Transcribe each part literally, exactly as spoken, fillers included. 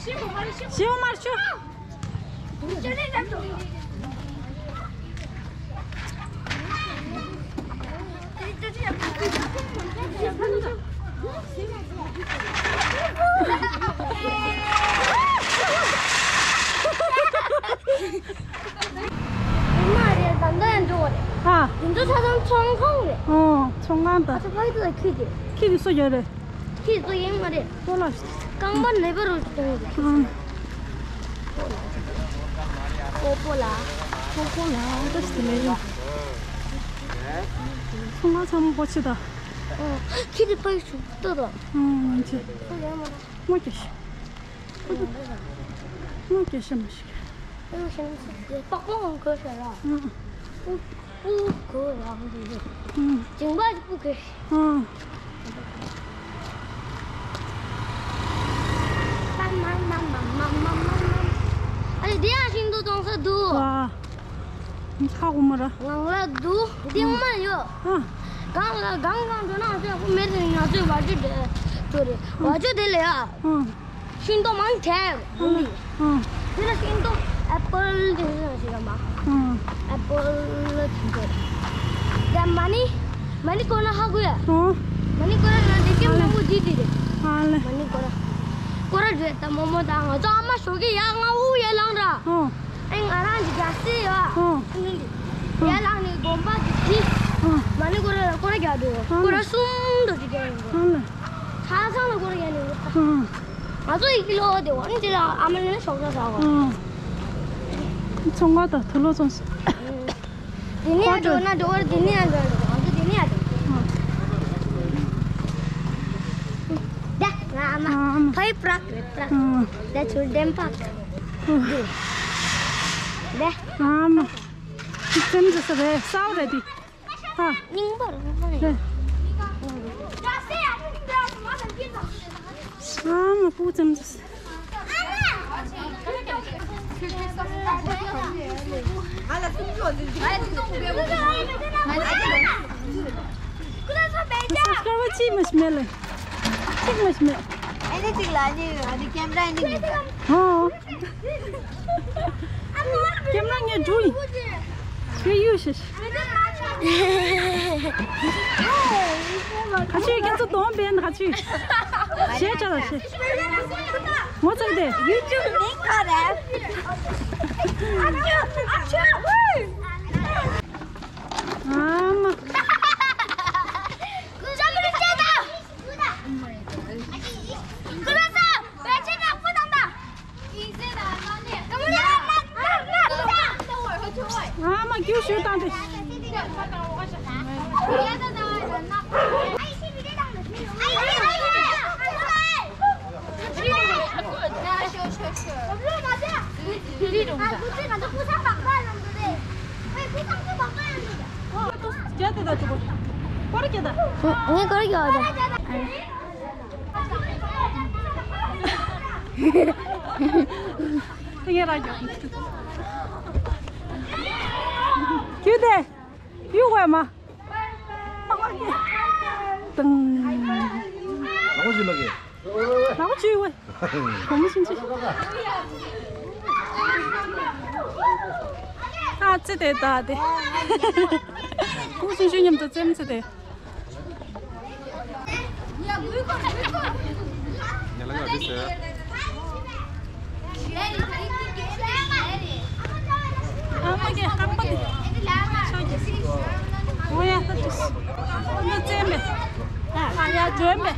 ཞེའུ་མར་ཆུ། ཨ། འདི་ཚོ་ཆ་ཚང་ཚོང་ཁང་རེད། ཨོ། ཚོང་ཁང་དང་། ཨ་ཚོ་ཕ་གི་ཚོ་ཁྱི་དེ། ཁྱི་དེ་སུ་ཡོད་རེད། ཁྱི་ཚོ་ཡིན་མ་རེད། ཁོ་ལ། རྐང་པ་ནད་པ་རུ་གཏོང་གི། ཨང་། ཀོ་པོ་ལ། ཀོ་པོ་ལ་ཨ་ཏོ་ཞིག་མེད་ཡོད། ཚོང་ཁང་ཚང་མ་པོ་ཆེ་ད། ཨོ། ཁྱི་དེ་ཕ་གི་ཚོ་ལྟོས་དང་། ཨང་། ཁྱི། ཁོ་ཡོད་མ་རེད། ངོ་སྐྱེ་ཤི། ངོ་སྐྱེ་ཤི་མ་ཤི། ཨང་། ཤི་མ་ཤི། པགས་པ་ངོ་ཁོ་ཤི་ར། ཨང་། ཨུ། ཨུ་གོ་རང་འདི། ཨུ། ཅིང་པ་ཅིག་པུ་གེ། ཨུ། ཨ་ལེ་འདི་ཡང་ཤིང་ཏོག་གཏོང་ས་འདུག་ཝ། ཁ་གོ་མ་ར། ངང་ལ་འདུག་འདི་ངོ་མ་ཡོད། ཨ། གང་ལ་གང་གང་འགྲོ་ན་ང་ཚོས་ཁོ་མེད་དུ་ང་ཚོས་བ་ཅོ་དེ་ཚོ་རེད། ཨ། བ་ཅོ་དེ་ལ་ཡ། ཨ། ཤིང་ཏོག་མང་ཆེ། ཨ། དེ་ལ་ཤིང་ཏོག་ཨེ་པལ་དེ་ཚོ་ཞིག་ཡོད་མ། ཨ། ཨེ་པལ་དེ་ཚོ། ད་མ་ཎི། མ་ཎི་སྐོར་ན་ཧ་གོ་ཡ། ཨ། མ་ཎི་སྐོར་ན་དེ་ཀེམ་ནང་གོ་ཇི་དེ་རེད། ཨ་ལེ། མ་ཎི་སྐོར་ན། སྐོར་ར་བརྗོད་ད་མོ་མོ་དང་ང་ཚོ་ཨ་མ་ཞོགས་ཀྱི་ཡ་ང་འུ་ཡ་ལངས་ར། ཨ། ཨེ་ང་རང་གི་རྒྱ་སེ་ཡ། ཨ། ཨ། ཡ་ལངས་ནས་དགོན་པ་དེ་དེ། ཨ། མ་ཎི་སྐོར་ར་སྐོར་ར་རྒྱག་འདུག་ཨ། སྐོར་ར་གསུམ་འགྲོ་ཅིག་རྒྱག་ཡིན་འདུག་ཨ་ལེ། ཆ་ཚང་ལ་སྐོར་ར་རྒྱག་ནས་འདུག་ཨ། ང་ཚོ་ཡི་གེ་ལོ་དེ་འོ་ནི་དེ་ལ་ཨ་མ་ནི་ཞོགས་ཇ་ཟ་བ། ཨང་། ཚོང་ཁང་དང་དུག་ལོག་ཚོང་ས། དེ་ནས་ཡར་འགྲོ་ན་འགྲོ་བར་དེ་ནས་ཡར་འགྲོ་ན་འགྲོ་ང་ཚོ་དེ་ནས་ཡར་འགྲོ། ཨང་། ད་ང་ཨ་མ། ཨང་། ཕ་ཡི་པྲག་རེད་པྲག་ཨང་། ད་ཚུར་ལྡེམ་པག་ཨང་། ད། ཨ་མ། ཅི་ཙམ་ཟ་ས་རེད་ས་བ་རེད་དེ། ཨ། རྙིང་པ་རང་རེད། ཨ་མ་ཕྲུ་གུ་ཙམ་ཟེར། སྐར་མ་གཅིག་མ་ཞིག་མེད་ལ། གཅིག་མ་ཞིག་མེད། ཨ་ནི་གཅིག་ལ་ཨ་ནི་ཨ་ནི་ཀེམ་ར་ཨ་ནི་མེད། ཧོ། ཀེམ་ར་ངས་འགྲོ་ཡིན། ཁྱོད་གཡུག་ཤིག་ཁ་ཆུས་ཁྱེད་ཚོ་གདོང་བན་ཁ་ཆུས། ཞེས་བྱ་ལ་ཞེས། ངོ་ཚ་གི་དེ། ཡུ་ཊུབ་མིང་ག་རེད། ཨ་ཆུ། ཨ་ཆུ། ཨ་མ། ཀུ་ར་ས། བེ་ཅེ་ནག་པོ་དང་ད། ཨ་མ་རྒྱུགས་ཞུ་བཏང་སྟེ། ངས་སྐོར་རྒྱག་ད། ཁྱོད་དེ་གཡུག་དགོས་མ། དང་། ལག་པ་ཅིག་ལག་གི། ལག་པ་ཅིག་ཝེ། གོང་མ་ཕྱིན་ཅི། ཨ་ཙི་དེ་ད་དེ། ཁོང་ཕྱིན་ཅི་མཉམ་དུ་ཙེམ་ཙི་དེ། ཨ་མ་གི་རྐང་པ་དེ། ཆོས་ཀྱི། འོ་ཡ་ད་ཅིག་འདི་ཙེམ་མེད། ཨ་ཡ་འཇོན་མེད།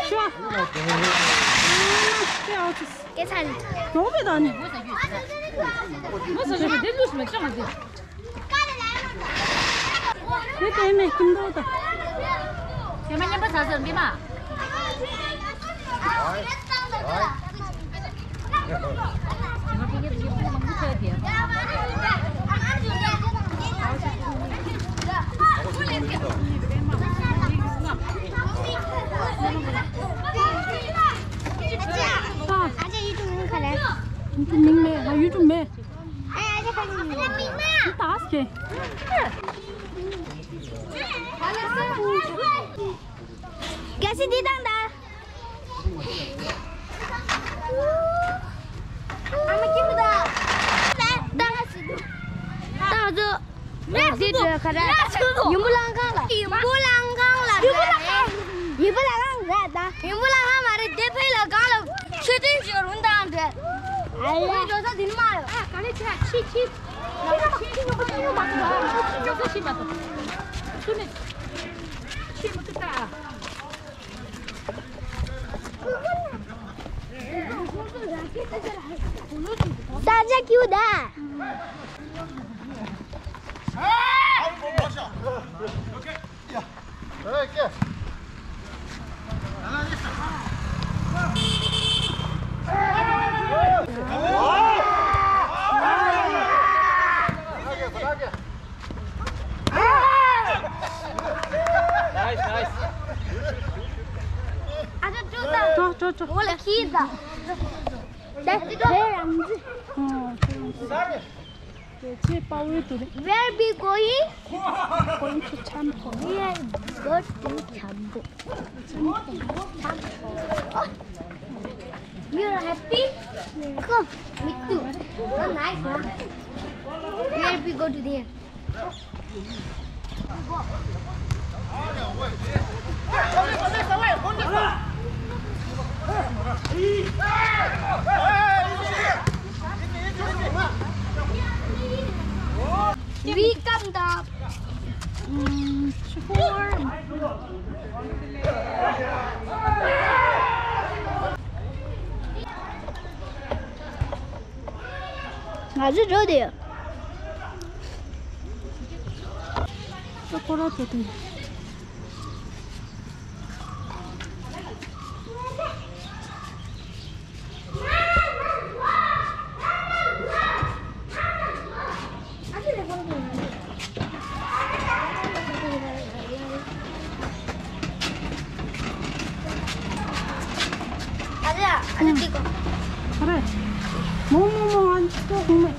ཤོ། ཀེ་ཚ་ནི། རོ་བེ་ད་ནི། ངོ་ས་ཞོ་དེ་ལུས་མ་ཅང་དེ། དེ་དེ་ནས་ཁྱིམ་དུ་ད། ཁྱེད་མ་ཉན་པ་ཟ་ཟ་འདི་མ། ཨ། ཡུ་ཊུབ་མིང་མེད། ཡུ་ཊུབ་མེད། ཁྱེད། གལ་སྲིད་འདི་དང་ད། ཨ་མ་ཁྱེད་མི་ད། ད་ད་ད་ད། འདི་འདྲ་ག་རེ། ཡུམ་བུ་གླང་ཁང་ལ། ཡུམ་བུ་གླང་ཁང་ལ། ཡུམ་བུ་གླང་ཁང་། ཡུམ་བུ་གླང་ཁང་རེད་ད། ཡུམ་བུ་གླང་ཁང་མ་རེད། དེ་ཕ་གི་ལ་གང་ལ་མཆོད་རྟེན་ཞིག་རུང་དང་འདྲ། ཨ་ལེ། འགྲོ་ས་འདི་ནི་མ་ཡོད། ཨ་ག་ལེ་ཆེ་ཆེ་ཆེ། ཆེ་ཆེ་ཆེ་མ་ཐུབ་ཨ། འགྲོ་ས་ཆེ་མ་ཐུབ། ཆེ་མ་ཐུབ་ད། ས་ཆ་ཀྱུ་ད། Nice, nice. འགྲོ་འགྲོ་འགྲོ། འོ་ལ་ཁྱི་ད། དེ་རང་འཛི། ཨོ། དེ་ཆེ་དཔའ་བོའི་དུ་རེད། Where we going? Going to temple. We are going to temple. You're happy? Come. Me too. So nice, huh? Where we go to there? We come the, mm, four. ང་ཚོ་འགྲོ་དེ། ཁོ་ར་འགྲོ་དེ། ཨ་རེ། མོ་མོ་མོ། ཨ་ནི་ཅི་ཏོ་གུང་མེ།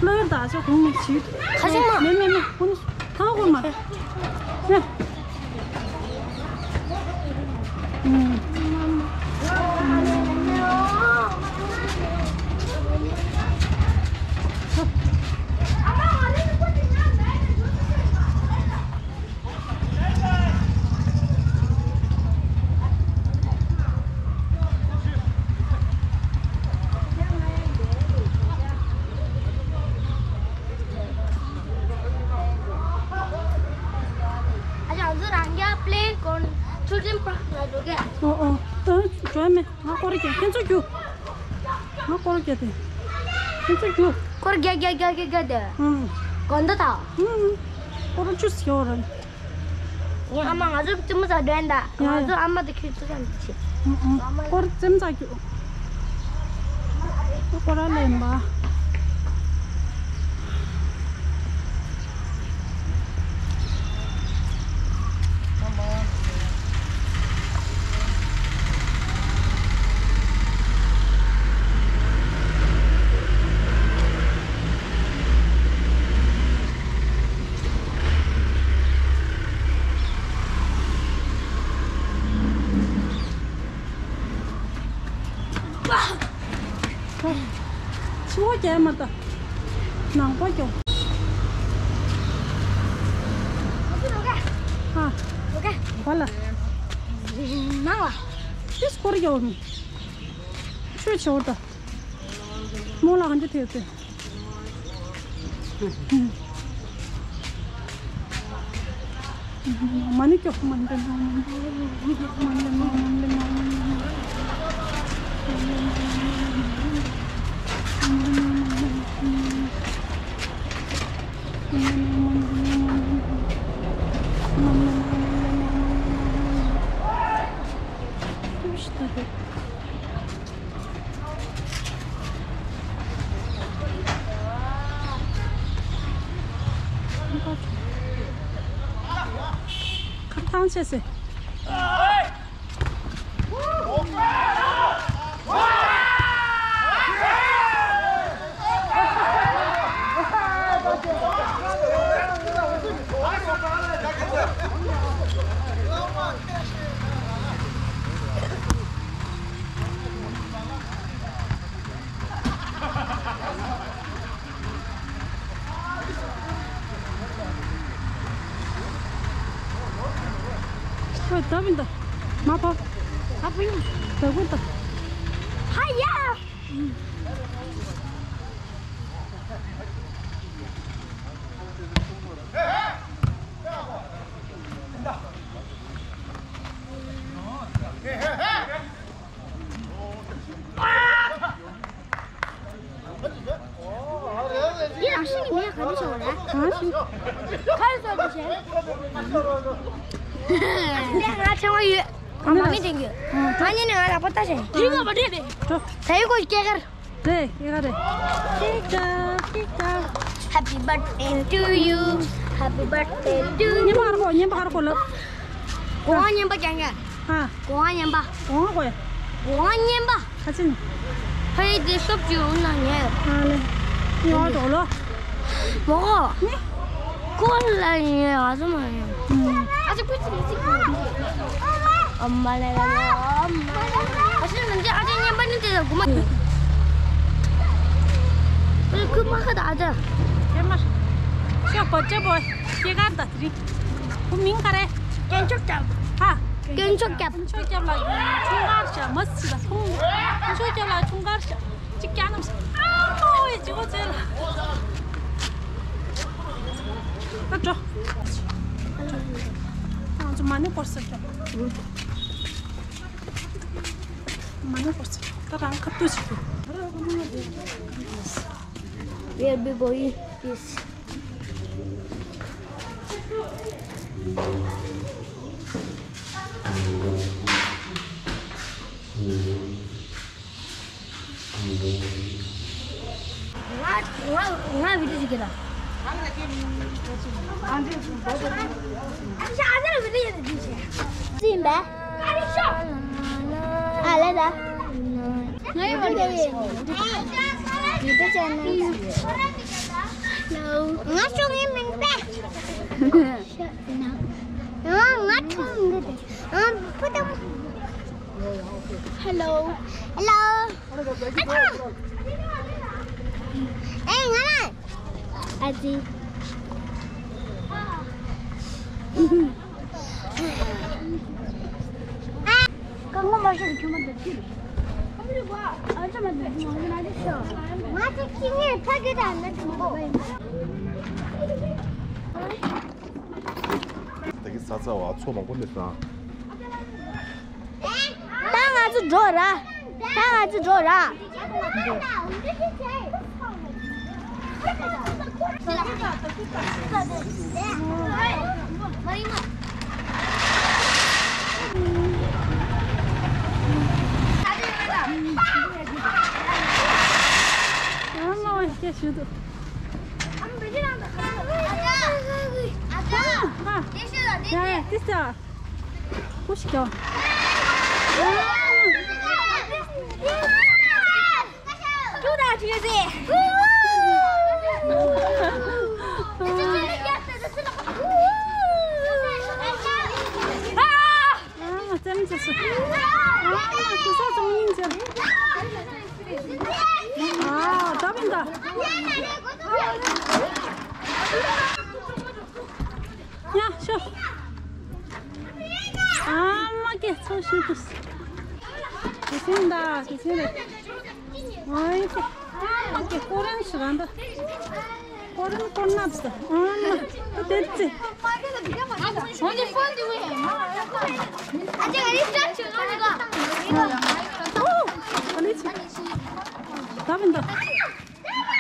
ལོ་ཡོད་ད་ཅོ་གུང་མེ་ཞིག་ཁ་ཤོང་མ། མེ་མེ་མེ། གུང་མེ་ཐང་གུང་མ། མེ། ཨ་ཅག་ང་ཚོ་རང་རྒྱ་པི་ལེ་ཀོན་ཆུ་ཆེན་པར་ལ་འགྲོ་གི། ཨོ་ཨོ། ད་འགྲོ་མེད། ང་སྐོར་རྒྱག་ཁྱེད་ཚོ་རྒྱུག་ང་སྐོར་རྒྱག་དེ། ཁྱེད་ཚོ་རྒྱུག་སྐོར་རྒྱག་རྒྱག་རྒྱག་རྒྱག་རྒྱག་དེ། ཨུམ། དགོན་སྡེ་དང་། ཨུམ། སྐོར་ཆུ་ཟེར་བ་རེད། ངའི་ཨ་མ་ང་ཚོ་རྩེད་མོ་རྩེ་འགྲོ་ཡིན་ད། ཡ། ང་ཚོ་ཨ་མ་དང་ཁྱེད་ཚོ་ཚང་མ་བྱེད། ཨུ་ཨུ། སྐོར་རྩེད་མོ་རྩེ་རྒྱུ། སྐོར་ར་ལེན་པ། ཆུ་བོ་རྒྱལ་མ་ད། ནང་པ་རྒྱོབ། ཨ། ག་ལ། ནང་ལ། ཏིས་སྐོར་རྒྱོབ་མི། ཆུ་ཆེ་བོ་ད། མོ་ལ་གང་ཅི་ཐེབས་ཏེ། མ་ཎི་སྐྱོར། མ་ཎི་སྐྱོར། ཁ་ཐང་ཆད་སེ། ད་བིན་ད། མ་ཕོ། ཨ་ཕོ་ཡིན། ད་གུན་ད། ཧ་ཡ། འདི་རང་བཞིན་གྱི་མེད་ག་འདྲ་བྱུང་བ་རེད། གང་ཞིག་ག་རེ་བཟོ་འདི་བྱས། འདི་ང་ཆང་བ་ཡོད། ང་མ་མི་དྲན་གྱི་ཡོད། ང་གཉིས་ནས་ང་ལ་པོ་ལྟ་བྱས། འདི་ང་མ་དྲན་པས། ད་ཡོད་གོ་སྐྱེ་གར། རེད་ཡོད་ག་རེད། ཀི་ཀ་ཀི་ཀ། Happy birthday to you. Happy birthday to you. ཉན་པ་ཧར་གོ་ཉན་པ་ཧར་གོ་ལབ། གོང་བ་ཉན་པ་ཀྱང་ཀྱང་། ཧ། གོང་བ་ཉན་པ། གོང་བ་གོ་ཡ། གོང་བ་ཉན་པ། ཁ་ཆེ་ནི། ཕ་ཡི་དེ་ཤོབ་ཀྱི་འོང་ན་ཉན། ཨ་ལེ། ཉོ་འགྲོ་ལོ། མོ་གོ། ནི། ཁོ་ལ་ཉན་ཨ་ཟུ་མ་ཉན། ཨ་ཟུ་ཀུ་ཅི་ཅི། ཨ་མ་ལེ་ལེ་ཨ་མ་ལེ། ཨ་ཟུ་ནན་ཅི་ཨ་ཅེ་ཉན་པ་ནི་དེ་ལ་གོ་མ། ཁོ་མ་ཁ་ད་ཨ་ཅེ། ཉན་མ། ཤོག་པོ་ཅེ་པོ། སྐྱེ་གར་ད་དེ་རིང་། ཁོ་མིང་ག་རེ། དཀོན་མཆོག་སྐྱབས། ཧ། དཀོན་མཆོག་སྐྱབས། དཀོན་མཆོག་སྐྱབས་ལ་ཁྱུང་དཀར་བྱ་མ་སྲིད་ལ་ཁྱུང་། དཀོན་མཆོག་སྐྱབས་ལ་ཁྱུང་དཀར་བྱ། གཅིག་ཀྱང་ནམ་སྲིད། ཨ་ཨོ་ཡེ་ཇོ་ཇེ་ལ། ད་འགྲོ། ང་ཚོ་མ་ཎི་བསྐོར་ས་འགྲོ། མ་ཎི་བསྐོར་ས་ད་རང་ཁ་ཏུ་ཞིག་འགྲོ། We'll be going this. ང་ང་ང་བི་ཌིའོ་ཞིག་གི་ལ། ཨ་ཅག་ཨ་ཅག་ལ་བི་ཌིའོ་ཡོད་དུས་ཆེ། ཅི་ཡིན་པས། ཨ་ལེ་ད། ང་ཡི་བི་ཌིའོ་ཡོད། བི་ཌིའོ་ཅན་ནལ། ང་ཤོག་ངའི་མིང་པས། ང་ང་ཁྲོམ་འདི་དེ། ང་ཕུ་དམ། Hello. Hello. ཨ་ཅག་ཨེ་ང་ལ། ཨ་ཙི། ཀ་ངོ་མ་ཤེས་ཁྱོད་མ་འདུག་ཅི། ཨ་ཅག་མ་འདུག་ང་ན་ཅི་ཤོ། ང་ཅག་ཅི་ངས་ཕ་གི་དང་ན་ཅི་མོ། ད་གི་ས་ཚ་བ་ཚོ་མང་པོ་མེད་སོང་། ད་ང་ཚོ་འགྲོ་ར། ད་ང་ཚོ་འགྲོ་ར། ཨ་མ་བ་སྐད་ཞུ་འདུག་ཨ་ཡ་ཡ་ཏི་ས། ཁུ་ཤི་ཀྱོ། ཁྱོད་ད་ཅི་ཟེ། ཨ་ཙམ་ཙམ་སོ། ཨ་ཙི་ས་ཙམ་ཡིན་ཙམ། ཨ་ད་བིན་ད། ཡ་ཤོ། ཨ་མ་ཀེ་ཚོ་ཤི་ཏུས། དེ་སེམས་ད་དེ་སེམས་རེད། ཨ་ཡེ་ཀེ། ཨ་མ་ཀེ་ཀོ་རན་ཤི་ར་འདི། ཀོ་རན་ཀོ་ན་བཟའ། ཨ་མ་དེ་ཙི། ཨ་ལེ་ཙི། ད་བིན་ད།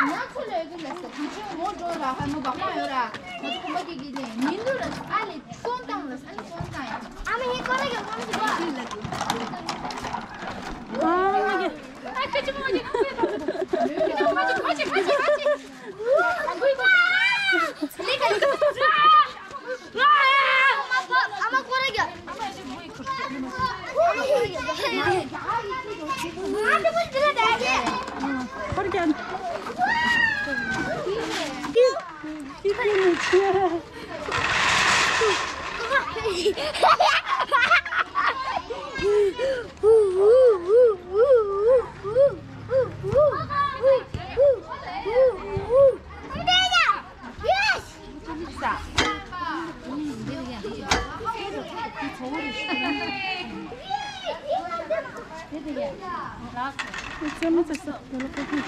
ང་ཚོ་ལས་ཀྱི་ལས་ས་དུས་ཆེན་མོ་འགྲོ་ལ་ཧ་མོ་བག་མ་ཡོད་ར། ང་ཚོ་གོམ་པ་སྐྱེད་ཀྱི་ནས་མི་འདུག་ར། ཨ་ལེ་ཚོན་བཏང་ལ་ས་ཚོན་བཏང་ཡ། ཨ་མ་ཧེ་ཀོ་ར་གི་ཧ་མོ་ཞིག་གོ། ཨ་མ་གི། ཨ་ཁ་ཆུ་མོ་གི། ཨ་མ་ཁ་ཆུ་ཁ་ཆུ་ཁ་ཆུ། ཨ་མ་ཁོ་ར་གི། མི་ཚེ་ས་དེ་ལ་ཁོ་ཁོ།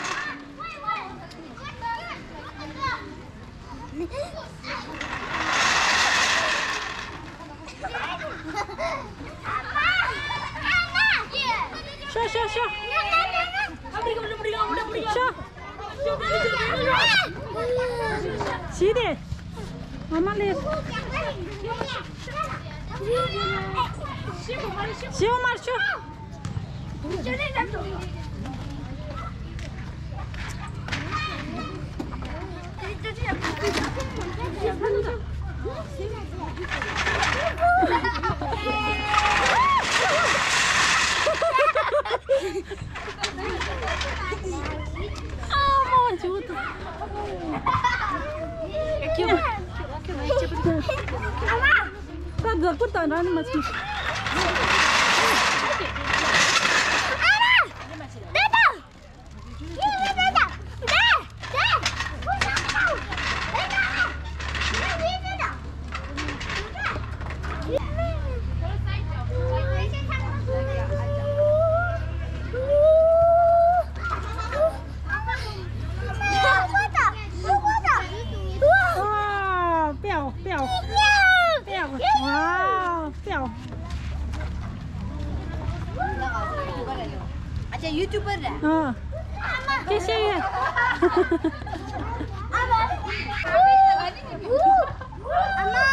ཤོག་ཤོག་ཤོག་ཤོག་ཞི་བདེ། ཨ་མ་ལེ། ཞི་བ་མར་ཤོག་ཨ་ཅག་ཡུ་ཊུ་པར་རེད། ཨ། སྐད་ཆ་ཡོད། ཨ་མ། ཨ་མ།